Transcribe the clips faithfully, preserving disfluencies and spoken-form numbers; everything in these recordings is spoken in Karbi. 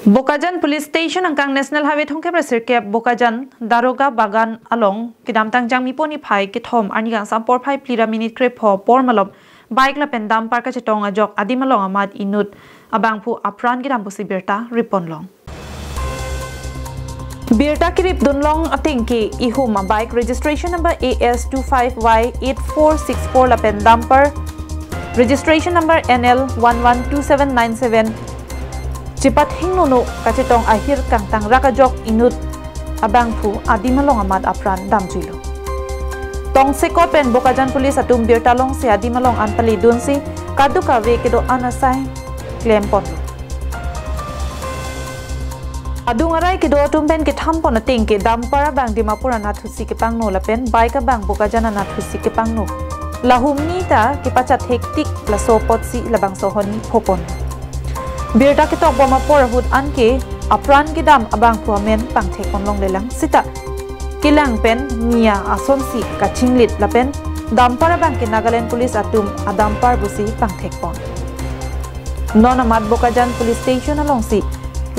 Bokajan Police Station angkang National Highway thomkep ra sirkep Bokajan Daroga Bagan along kedamtang Jangmipo niphai kethom arni kangsam porphai phli ra minute krepho apor malom bike lapen dumper kachetong ajok adim along amat inut abangphu apran kedam pusi birta ripon long. Birta kerip dunlong ateng ke ihum abike registration number A S two five Y eight four six four lapen dumper registration number N L one one two seven nine seven chepathingnono kachetong ahir kangtang rak ajok inut abangphu adim along amat apran damjuilo. Tongsekot pen Bokajan Police atum birta longsi adim along an pali dunsi kadokave kedo-an asai klempon. Adung arai kedo atum pen kethampon ateng ke dumper abang Dimapur anatthusi kepangno lapen bike abang Bokajan anatthusi kepangno. Lahumni ta kepachat hektik laso apotsi labangso ahormu phopon. Birta ketokbom apor ahut anke apran kedam abangphu amen pangthekpon longlelang sita kelang pen nia asonsi kachinglit lapen dumper abang ke Nagaland Police atum adumper pusi pangthekpon. Non amat Bokajan Police Station alongsi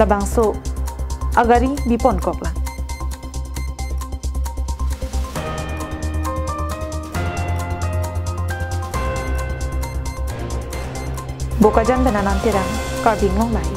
labangso agari biponkoklang. Bokajan pen Anand Terang, Karbi Anglong Live.